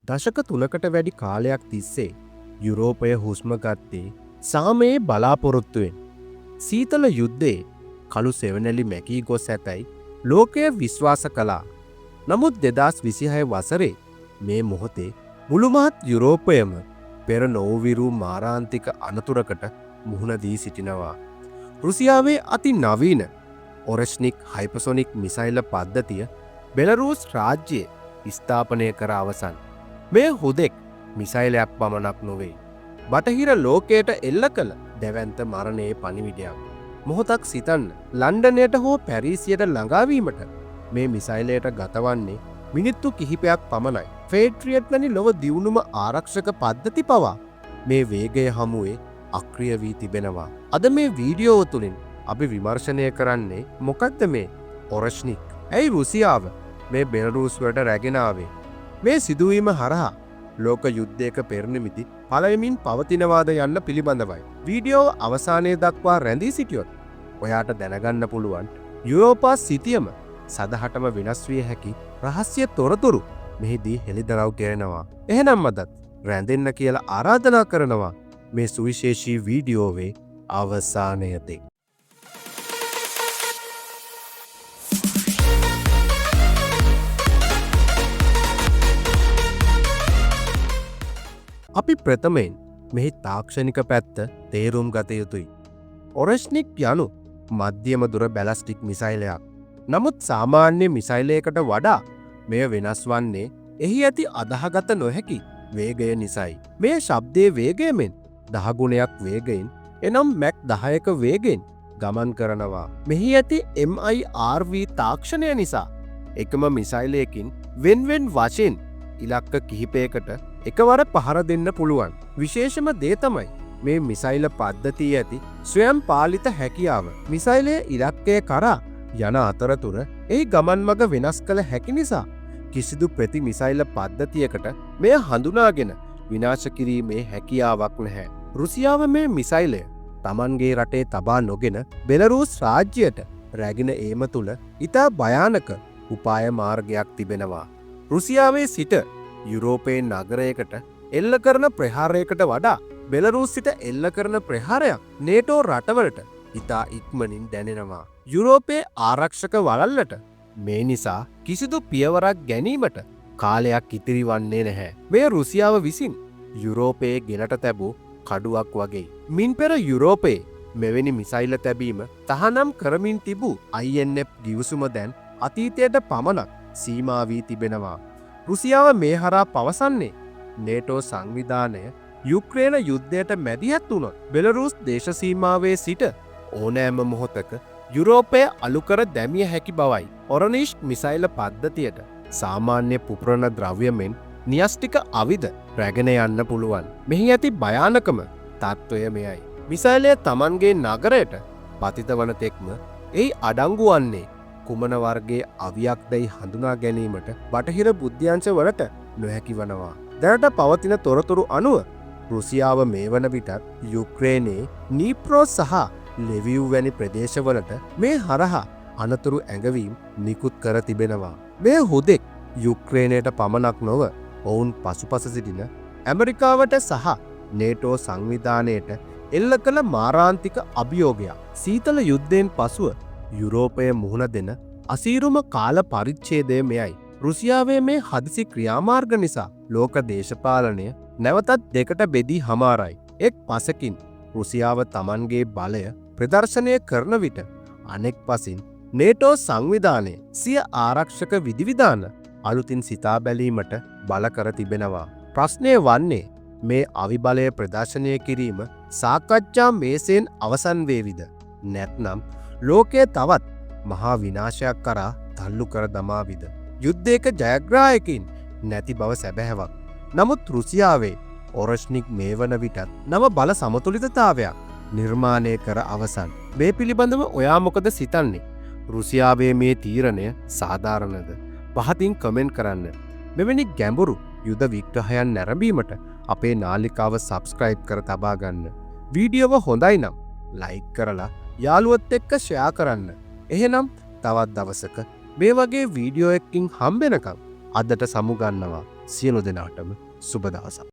දශක 3කට වැඩි කාලයක් තිස්සේ යුරෝපය හුස්ම ගත්තේ සාමයේ බලාපොරොත්තුවෙන්. සීතල යුද්ධයේ කළු සෙවණැලි මැකී ගොස් ඇතැයි ලෝකය විශ්වාස කළා. නමුත් 2026 වසරේ මේ මොහොතේ මුළු මහත් යුරෝපයම පෙර නොවූ මාරාන්තික අනතුරකට මුහුණ දී සිටිනවා. රුසියාවේ අති නවීන ඔරෙශ්නික් හයිපර්සොනික් මිසයිල පද්ධතිය බෙලරූස් රාජ්‍යයේ ස්ථාපනය කර අවසන්. මේ හුදෙක් මිසයිලයක් පමණක් නොවේ. බටහිර ලෝකයට එල්ල කළ දැවැන්ත මරණයේ පණිවිඩයක්. මොහොතක් සිතන්න, ලන්ඩනයට හෝ පැරිසියට ළඟාවීමට මේ මිසයිලයට ගතවන්නේ මිනිත්තු කිහිපයක් පමණයි. පේට්‍රියට් වැනි ලොව දියුණුම ආරක්ෂක පද්ධති පවා මේ වේගය හමුවේ අක්‍රිය වී තිබෙනවා. අද මේ වීඩියෝව තුළින් අපි විමර්ශනය කරන්නේ මොකක්ද මේ ඔරෙශ්නික්? ඇයි රුසියාව මේ බෙලරූස් වලට රැගෙන ආවේ? මේ සිදුවීම හරහා ලෝක යුද්ධයක පෙරනිමිති පළයමින් පවතිනවාද යන්න පිළිබඳවයි. වීඩියෝව අවසානයේ දක්වා රැඳී සිටියොත් ඔයාට දැනගන්න පුළුවන් යුරෝපා සිතියම සදහටම වෙනස් විය හැකි රහස්‍ය තොරතුරු මෙහිදී හෙළිදරව් කෙරෙනවා. එහෙනම් අදත් රැඳෙන්න කියලා ආරාධනා කරනවා මේ සුවිශේෂී වීඩියෝවේ අවසානය තෙක්. අපි ප්‍රථමයෙන් මෙහි තාක්ෂණික පැත්ත තේරුම් ගත යුතුයි. ඔරෙශ්නික් යනු මධ්‍යම දුර බැලස්ටික් මිසයිලයක්. නමුත් සාමාන්‍ය මිසයිලයකට වඩා මෙය වෙනස් වන්නේ එහි ඇති අදහගත නොහැකි වේගය නිසයි. මේ ශබ්දයේ වේගය මෙන් 10 ගුණයක් වේගයෙන්, එනම් මැක් 10ක වේගයෙන් ගමන් කරනවා. මෙහි ඇති MIRV තාක්ෂණය නිසා එකම මිසයිලයකින් වෙන් වෙන් වශයෙන් ඉලක්ක කිහිපයකට එකවර පහර දෙන්න පුළුවන්. විශේෂම දේ තමයි මේ මිසයිල පද්ධතියේ ඇති ස්වයං පාලිත හැකියාව. මිසයිලය ඉලක්කය කරා යන අතරතුර එහි ගමන් මඟ වෙනස් කළ හැකි නිසා කිසිදු ප්‍රති මිසයිල පද්ධතියකට මෙය හඳුනාගෙන විනාශ කිරීමේ හැකියාවක් නැහැ. රුසියාව මේ මිසයිලය තමන්ගේ රටේ තබා නොගෙන බෙලරූස් රාජ්‍යයට රැගෙන ඒම තුළ ඉතා භයානක උපාය මාර්ගයක් තිබෙනවා. රුසියාවේ සිට යුරෝපයේ නගරයකට එල්ල කරන ප්‍රහාරයකට වඩා බෙලරූස් සිට එල්ල කරන ප්‍රහාරයක් නේටෝ රටවලට ඉතා ඉක්මනින් දැනෙනවා. යුරෝපයේ ආරක්ෂක වළල්ලට මේ නිසා කිසිදු පියවරක් ගැනීමට කාලයක් ඉතිරි වන්නේ නැහැ. මෙය රුසියාව විසින් යුරෝපයේ ගෙලට තැබූ කඩුවක් වගේ. මින් පෙර යුරෝපයේ මෙවැනි මිසයිල තැබීම තහනම් කරමින් තිබූ INF ගිවිසුම දැන් අතීතයට පමණක් සීමා වී තිබෙනවා. රුසියාව මේ හරහා පවසන්නේ නේටෝ සංවිධානය යුක්‍රේන යුද්ධයට මැදිහත් වුණොත් බෙලරූස් දේශ සීමාවේ සිට ඕනෑම මොහොතක යුරෝපය අලු කර දැමිය හැකි බවයි. ඔරනිෂ් මිසයිල පද්ධතියට සාමාන්‍ය පුපුරන ද්‍රව්‍ය මෙන් න්‍යෂ්ටික අවිද රැගෙන යන්න පුළුවන්. මෙහි ඇති භයානකම තත්ත්වය මෙයයි. මිසයිලය තමන්ගේ නගරයට පතිත වන තෙක්ම එහි අඩංගු වන්නේ කුමන වර්ගයේ අවියක් දැයි හඳුනා ගැනීමට බටහිර බුද්ධ්‍යංශ වලට නොහැකි වනවා. දැනට පවතින තොරතුරු අනුව රුසියාව මේ වන විටත් යුක්‍රේනයේ නීප්‍රෝ සහ ලෙවිව් වැනි ප්‍රදේශවලට මේ හරහා අනතුරු ඇඟවීම් නිකුත් කර තිබෙනවා. මේ හුදෙක් යුක්‍රේනයට පමණක් නොව ඔවුන් පසුපස සිටින ඇමරිකාවට සහ නේටෝ සංවිධානයට එල්ල කළ මාරාන්තික අභියෝගයක්. සීතල යුද්ධයෙන් පසුව යුරෝපය මුහුණ දෙන අසීරුම කාල පරිච්ඡේදය මෙයයි. රුසියාවේ මේ හදිසි ක්‍රියාමාර්ග නිසා ලෝක දේශපාලනය නැවතත් දෙකට බෙදී හමාරයි. එක් පසකින් රුසියාව තමන්ගේ බලය ප්‍රදර්ශනය කරන විට අනෙක් පසින් නේටෝ සංවිධානය සිය ආරක්ෂක විධිවිධාන අලුතින් සිතා බැලීමට බල කර තිබෙනවා. ප්‍රශ්නය වන්නේ මේ අවිබලය ප්‍රදර්ශනය කිරීම සාකච්ඡා මේසයෙන් අවසන් වේවිද? නැත්නම් ලෝකය තවත් මහා විනාශයක් කරා තල්ලු කර දමාවිද? යුද්ධයක ජයග්‍රාහකයින් නැති බව සැබෑවක්. නමුත් රුසියාවේ ඔරෙශ්නික් මේ වන විටත් නව බල සමතුලිතතාවයක් නිර්මාණය කර අවසන්. මේ පිළිබඳව ඔයා මොකද සිතන්නේ? රුසියාවේ මේ තීරණය සාධාරණද? පහතින් කමෙන්ට් කරන්න. මෙවැනි ගැඹුරු යුද විග්‍රහයන් නැරඹීමට අපේ නාලිකාව සබ්ස්ක්‍රයිබ් කර තබා ගන්න. වීඩියෝව හොඳයි නම් ලයික් කරලා යාළුවොත් එක්ක ෂෙයා කරන්න. එහෙනම් තවත් දවසක මේ වගේ වීඩියෝ එකකින් හම්බෙනකම් අදට සමුගන්නවා. සියලු දෙනාටම සුබ දවසක්.